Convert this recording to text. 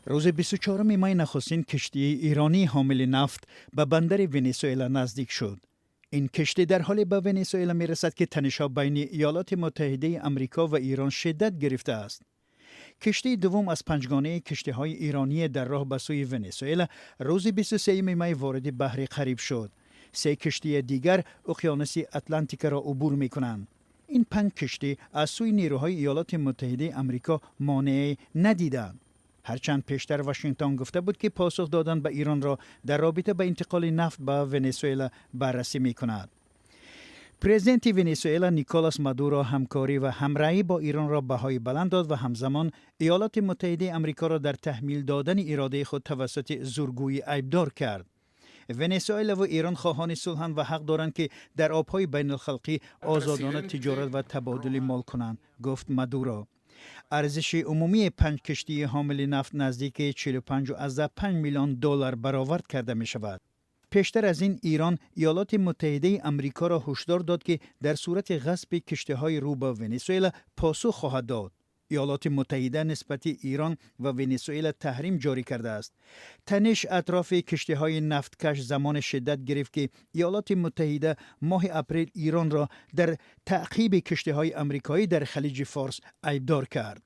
Рӯзи 24 май нахустин киштии иронии ҳомили нафт ба бандари Венесуэла наздик шуд. Ин киштӣ дар ҳоле ба Венесуэла мерасад, ки танишҳо байни Иёлоти Муттаҳидаи Амрико ва Ирон шиддат гирифтааст. Киштии дуввум аз панҷгонаи киштиҳои иронӣ дар роҳ ба сӯи Венесуэла рӯзи 23 май вориди баҳри Қариб шуд. Се киштии дигар уқёнуси Атлантикаро убур мекунанд. Ин панҷ киштӣ аз сӯи нерӯҳои Иёлоти Муттаҳидаи Амрико монеъе надиданд, ҳарчанд пештар Вашингтон гуфта буд, ки посух додан ба Иронро дар робита ба интиқоли нафт ба Венесуэла баррасӣ мекунад. Президенти Венесуэла Николас Мадуро ҳамкорӣ ва ҳамроҳӣ бо Иронро баҳои баланд дод ва ҳамзамон Иёлоти Муттаҳидаи Амрикоро дар таҳмил додани иродаи худ тавассути зургӯӣ айбдор кард. Венесуэла ва Ирон хоҳони сулҳанд ва ҳақ доранд, ки дар обҳои байналхалқӣ озодона тиҷорат ва табодули мол кунанд, гуфт Мадуро. Арзиши умумии панҷ киштии ҳомили нафт наздики 45,5 миллион доллар баровард карда мешавад. Пештар аз ин Ирон Иёлоти Муттаҳидаи Амрикоро ҳушдор дод, ки дар сурати ғасби киштиҳои рӯ ба Венесуэла посух хоҳад дод. Иёлоти Муттаҳида нисбати Ирон ва Венесуэла таҳрим ҷорӣ кардааст. Таниш атрофи киштиҳои нафткаш замоне шиддат гирифт, ки Иёлоти Муттаҳида моҳи апрел Иронро дар таъқиби киштиҳои амрикоӣ дар Халиҷи Форс айбдор кард.